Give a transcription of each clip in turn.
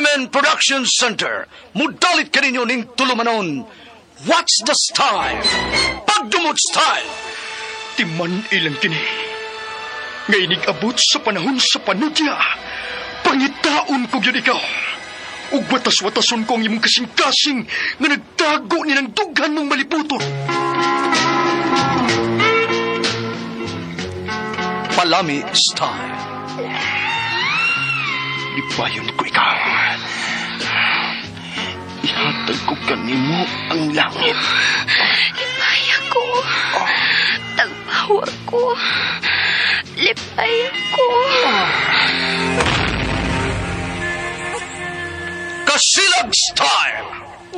RMN Production Center, mudalit kaninyo ning tulumanon. What's the style? Pagdumot style! Timan ilang kini. Nga inig-abot sa panahon sa panudya. Pangitaon ko gyud ikaw. Ug watas-watason ko ang imong kasing-kasing nga nagtago ni ng dughan mong malibuton. Palami style. Lipayon ko ikaw. Ihatag ko kanimo ang langit. Lipay ako. Tagpawa ko. Lipay ako. Kasilag style!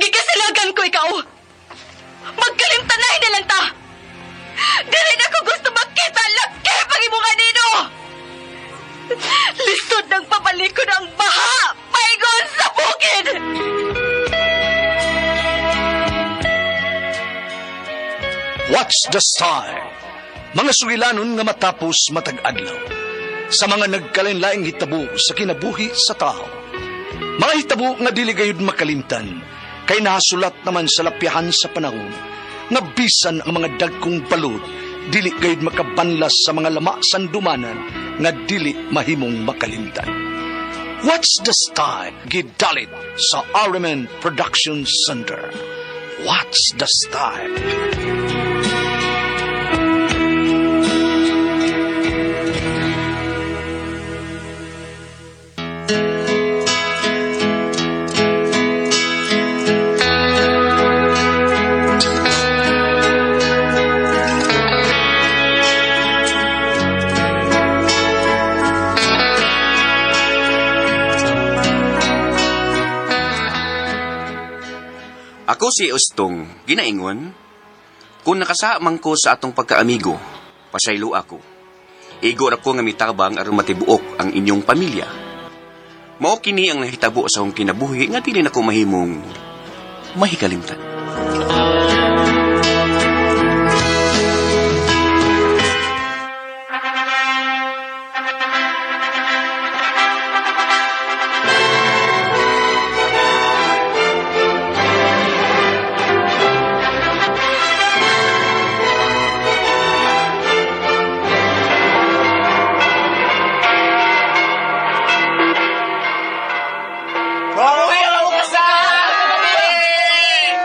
Gikasilagan ko ikaw! Magkalimtanay na lang ta! Dili na ko gusto makita laki pag imong anino! Lisod ng pabalikon ang baha! Paigon sa bukid! What's the style? Mga sugilanon nga matapos matag adlaw. Sa mga nagkalain-laing hitabo sa kinabuhi sa tao. Mga hitabo nga dili gayud makalimtan, kay nahasulat naman sa lapyahan sa panahon, nga bisan ang mga dagkong balod, dili gayud makabanlas sa mga lama sandumanan nga dili mahimong makalimtan. What's the style? Gidalit sa RMN Production Center. What's the style? Ako si Ustong, ginaingon, kung nakasamang ko sa atong pagkaamigo, pasaylo ako. Igo ra ko nga mitabang aron matibuok ang inyong pamilya. Mao kini ang nahitabo sa akong kinabuhi nga dili nako mahimong mahikalimtan.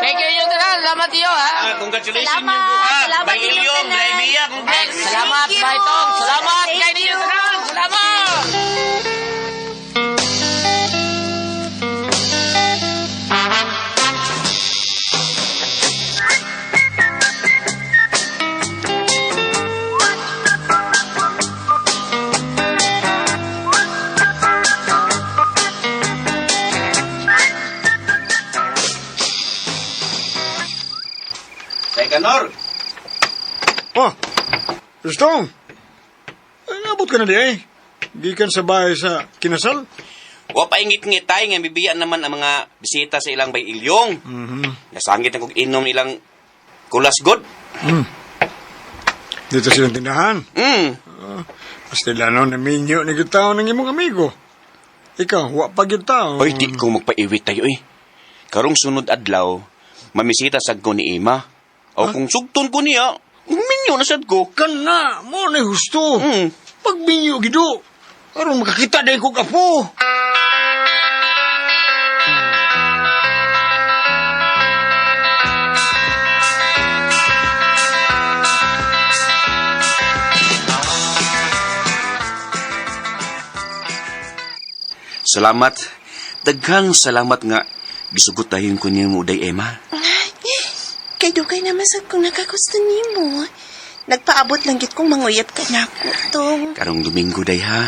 Thank you yung tanan. Salamat iyo, ha. Congratulations. Salamat. Salamat Bay inyong Ilyong, tanan. Bay congrats. Salamat, Thank you. Baitong. Salamat Thank kay ninyo you. tanan. Salamat. Tay Kanor, Oh, Rustong! Ay, nabot ka na di eh. Gikan sa bahay sa kinasal. wa pa ingit-ngit tay nga bibiyan naman ang mga bisita sa ilang Bay Ilyong. Nasangit ang kog inom ilang kulas god. Dito silang tindahan. Pastila no, naminyo ni gitao ng imong amigo. Ikaw, wa pa gitao. Oy, di ko magpaiwit tayo eh. Karong sunod adlaw, mamisita sad ko ni Ima. O kung sugton ko niya, minyo na sad ko. Kana, mo na gusto. Pagminyo gido. Aron makakita dahil kong apo. Salamat. Daghang salamat nga gisugot dayon ko niya mo uday Emma. Kay dugay naman sad kung nakagusto nimo. Nagpaabot lang gid kong manguyab ka nako tong. Karong Domingo day ha.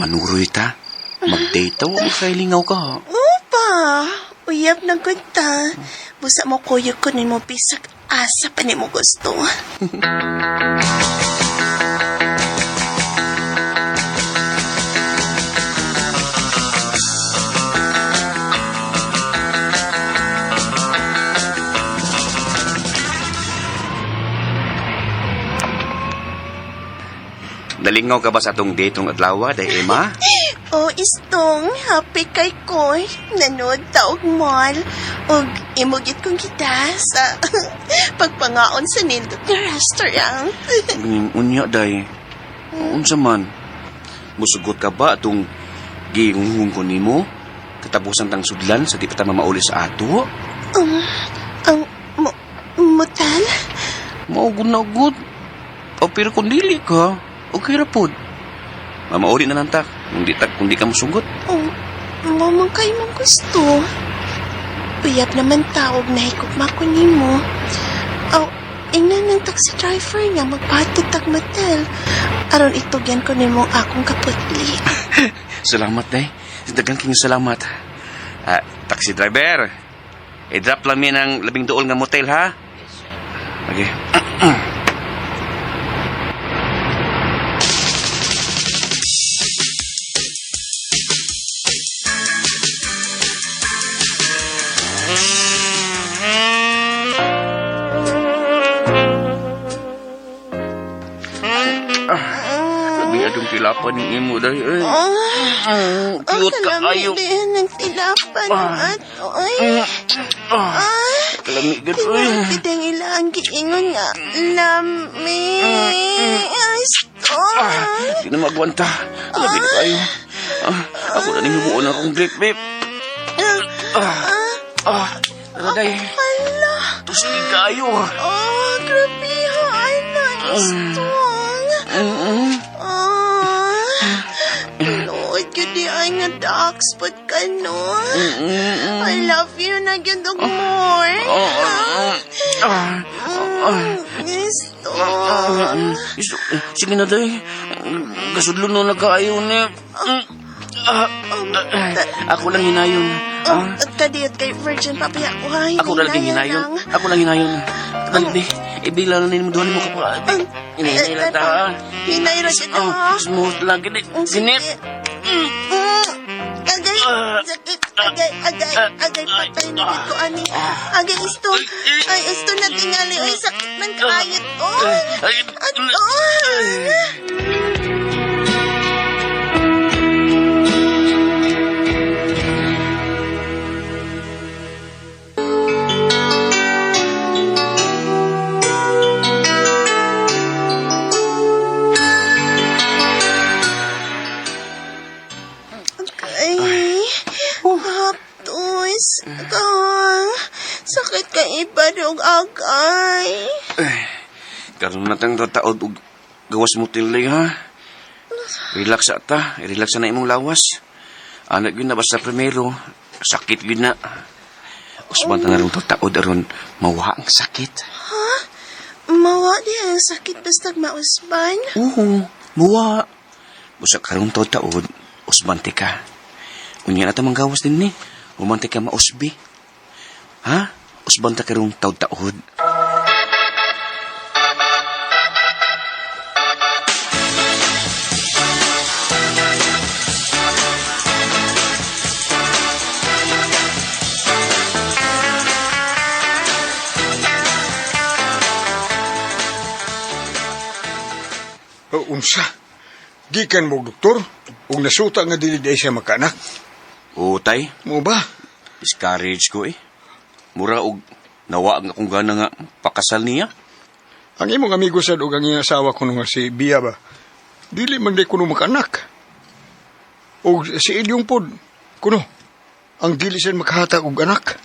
Manuroy ta. Mag-date ta, wa makailingaw ka ha. Opa, uyab na gud ta. Busa mo kuyog ko nimo bisag asa pa nimo gusto. Nalingaw ka ba sa atong date ng adlaw, day Emma? Oh, istong, happy kay ko. Nanood ta og mall. Og imugit kong kita sa pagpangaon sa nindot nga restaurant. Unya, day. Unsa man? Musugot ka ba atong giinghong ko nimo? Katapusan tang sudlan sa di pa ta mamauli sa ato? Ang motel? Maugod na ugod. O pero kung dili ka, okay ra pod. Mamauli na lang ta. Kung di ka musugot. Oh, mamang kay mong gusto. Uyab naman tawag na higugma ko nimo. Oh, ingnan ng taxi driver nga magpatid tag motel. Aron itugyan ko nimo akong kaputli. Salamat, day. Daghang king salamat. Taxi driver, i-drop lang mi ng 12 nga motel, ha? Okay. Sabi adong tilapan ni imo dahil. Eh. Cute ka Kalami ayo. din ang tilapan ng ato. Ay, Kalami gud oy. tinuod ang ilang giingon nga. Lami. Ay, stop. Di na magwanta. Lami na kayo. Ako na ning himuon akong grip, babe. Tara, day. Hala. Tusig kayo. Oh, grabe ha. Strong. Lord, yun di ay nga dark spot ka, no? I love you na gyud og more. Strong. Sige na, day. Gasudlo na nagkaayo ni. Ako lang hinayon. Kadiyot kay Virgin Papaya ko, ha? Ako na lang hinayon. Ako lang hinayon. Dali, di. Ibila na nimo duha nimo ka pa. Hinay lang ta. Hinay ra gyud, ha? Smooth lang gini. Sinip. Agay, sakit. Agay, agay, agay, patay na gid ko, ani. Agay, isto. Ay, isto na tingali. Ay, sakit man kaayot. Oh, ato. Ay, haptos. Kang, sakit ka iba dog agay. Karon na tang tataod og gawas mo tilay, ha? Relax ta. Relax na imong lawas. Anak yun na basta primero. Sakit yun na. Usban ta na rin taod aron mawa ang sakit. Ha? Mawa di ang sakit basta mausban? Oo, mawa. Busa karong taod, usban ti ka. Unya na ta manggawas din ni. Humante ka mausbi. Ha? Usban ta karong taod-taod. Unsa? Gikan mo, doktor, ug nasuta nga dili di siya makaanak. Oo, tay. Mo ba? Discourage ko eh. Mura og nawa ang akong gana nga pakasal niya. Ang imong amigo sad ug ang iyang asawa kuno nga si Bia ba. Dili man di kuno makaanak. Og si Ilyong pod kuno ang dili siya makahatag og anak.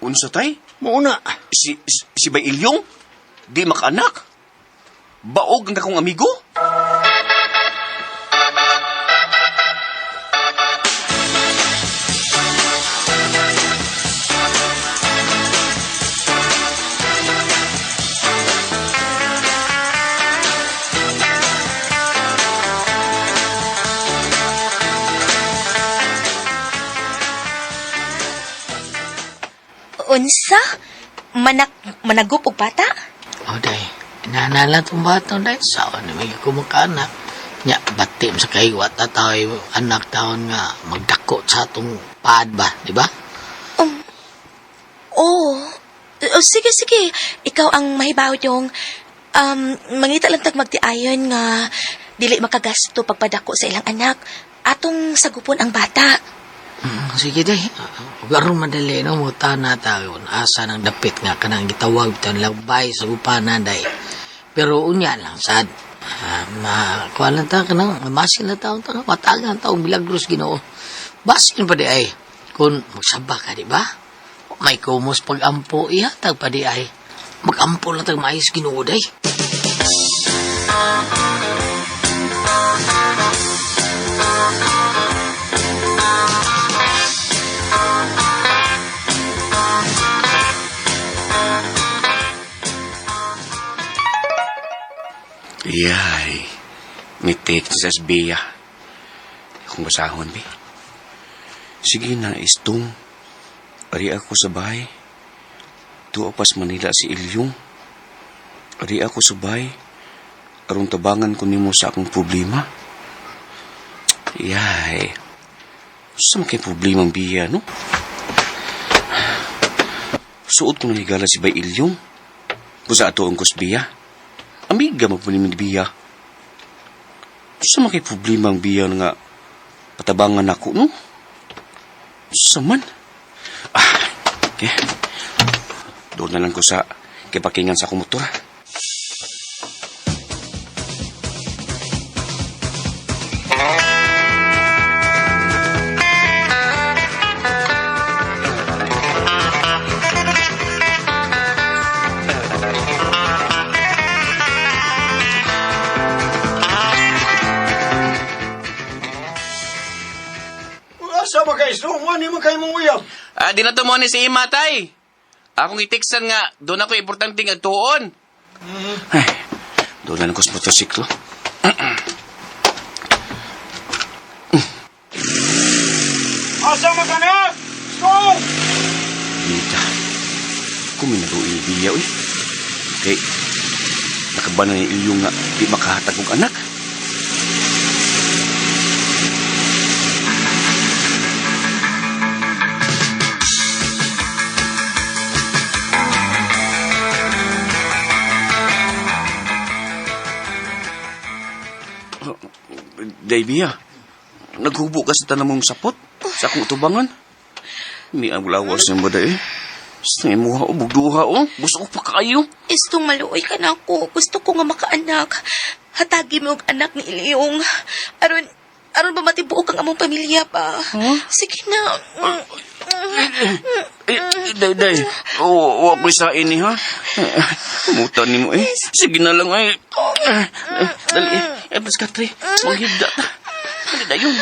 Unsa tay? Mauna. Si Bay Ilyong? Di makaanak? Baog ang akong amigo? Unsa? Managup og bata? O, day. Inanala tong bata, day. Sawa na may kumakanak. Nya, batim sa kay wata tayo anak taon nga magdako sa atong paad ba, di ba? Oh. Oh, sige, sige. Ikaw ang mahibaw yung mangita lang tag magtiayon nga dili makagasto pagpadako sa ilang anak. Atong sagupon ang bata. Sige day. Ug aron madali no mo na ta kung asa nang dapit nga kanang gitawag bitaw lagbay sa gupanan day. Pero unya lang sad. Ma kuan lang ta kanang masin na taon ta matagan ta og milagros Ginoo. Basin pa di ay kung magsaba ka di ba? May kumos pag-ampo ihatag pa di ay. Mag-ampo lang tag maayos Ginoo day. Yay. May text sa SBA. Kung basahon, bi. Sige na, istong. Ari ako sa bahay. Tuwa pas Manila si Ilyong. Ari ako sa bahay. Aron tabangan ko nimo sa akong problema. Yay. Sa kay problema ang biya, no? Suot ko na higala si Bay Ilyong. Kusa ato ang kusbiya. Amiga mo po ni Biya. Sa mga problema ang biya nga patabangan ako, no? Sa man? Ah, okay. Doon na lang ko sa kipakingan sa akong motor. Asa ba kay Istong? Wani man kay mong uyab. Ah, di na to mo ni si Ima, tay. Akong itiksan nga, doon ako importante nga tuon. Ay, doon na lang ko sa motorsiklo. Asa man ka na? Istong! Nita, kuminaruin ni Biya, uy. Kay, nakabanan ni Ilyong nga di makahatag og anak. Day, Bia, naghubo ka sa tanang mong sapot sa akong tubangan. Ni ang lawas ng bada eh. Sa imuha o, bugduha o. Gusto ko pa kayo. Istong maluoy ka na ako. Gusto ko nga makaanak. Hatagi mo og anak ni Ilyong. Aron, aron ba matibuok ang among pamilya pa? Sige na. Eh, day, day. Oo, wa ko sa ini ha. Muta ni mo eh. Sige na lang ay. Eh, Dali eh. Eh, bas katre. Maghigda ta. Dali dayon.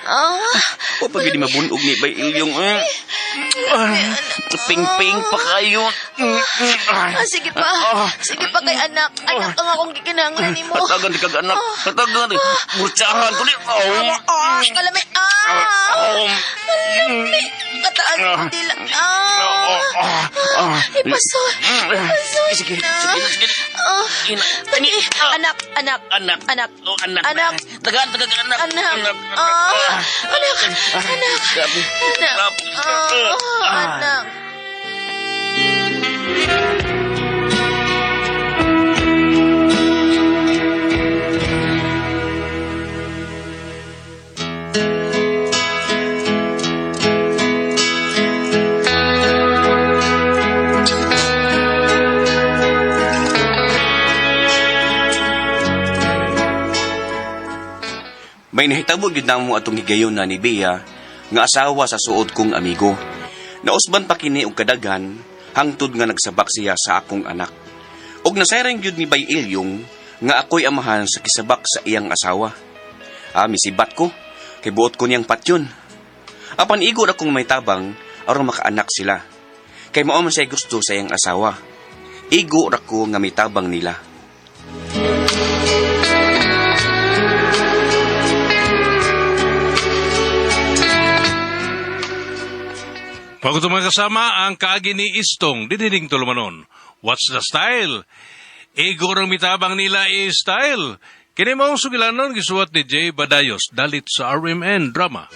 Ah, O pag hindi mabunog ni Bay Ilyong eh. Ah, Ping-ping pa kayo. ah, sige pa. Sige pa kay anak. Anak ang akong gikinahanglan nimo. Hatagan di kag anak. Hatagan di. Burtsahan ko di. Oh. Ah, kalami. Ah! Oh. Kalami. Kataan ko dila. Ah! Ah. Ipasol. Ipasol Sige, na. sige, sige. Ah, Ina, pati, anak, anak, Anak. anak, Oh, anak. Anak. Tagaan, tagaan, anak. anak, ah, anak, anak, Grabe. anak, Grabe. ah, anak. May nahitabo gyud namo atong higayon na ni Bea nga asawa sa suod kong amigo. Nausban pa kini og kadaghan hangtod nga nagsabak siya sa akong anak. Og nasayran gyud ni Bay Ilyong nga ako'y amahan sa kisabak sa iyang asawa. Ah, misibat ko kay buot ko niyang patyon. Apan igor akong may tabang aron makaanak sila. Kay mao man siya gusto sa iyang asawa. Igo ra ko nga may tabang nila. Pagod mga kasama ang kaagi ni Istong, dinining tulumanon. What's the style? Igorong mitabang nila is style. Kini maong sugilanon gisuwat ni Jay Badayos dalit sa RMN Drama.